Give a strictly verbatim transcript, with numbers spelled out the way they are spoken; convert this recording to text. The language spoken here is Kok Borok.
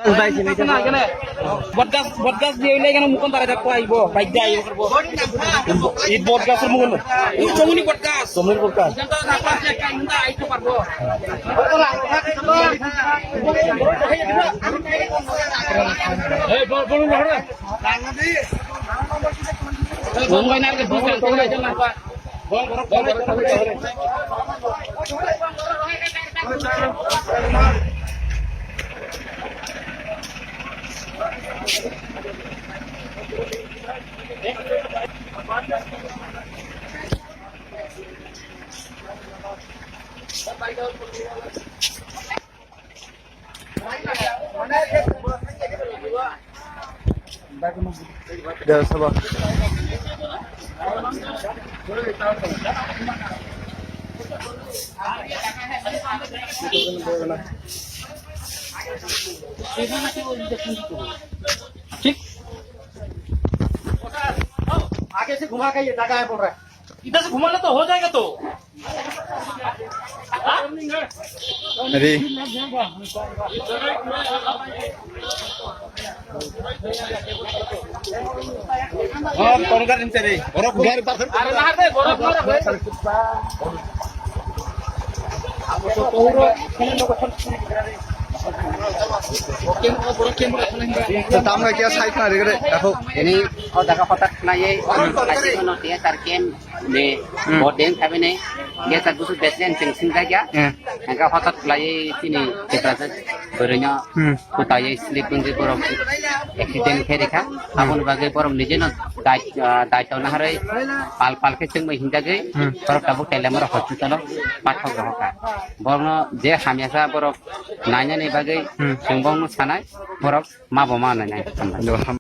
Bot gas, bot gas dia ini kan mukon tarai tak kuai bo, baik dia ayo kerbo. It bot gas mukon. Ini cuma ini bot gas. Cuma ini bot gas. Jangan tahu apa sih kan minta itu kerbo. Eh, bol, bol, bol. ठीक। आगे से घुमा के ये जगह है बोल रहा है। इधर से घुमाना तो हो जाएगा तो। Ready? Oh, tolgar ini tadi. Borok gari parkir. Are na de, borok, borok, borok. Tamo khe side na rigre, ako. Ini, oh, jaga hotak na ye, kaisa kono tiya tar kem. Ni Hmm. Bo den khabe ni, ge ta gusu betlen cheng sing jaga. Hmm. Engka hotat lai tini kita se, boroino Hmm. kutai slip wngwi borok accident khe rikha. Hmm. Aboni bagwi borok nijeno dai, ah, daitwna harwi pal pal khe chengbai hinjagwi Hmm. borok tabuk telemoro hospital o pathok rohorkha. Borokno je hamyasa borok nainani bagwi Hmm. chwng bongno sanai borok ma bo ma nainai. Hambai.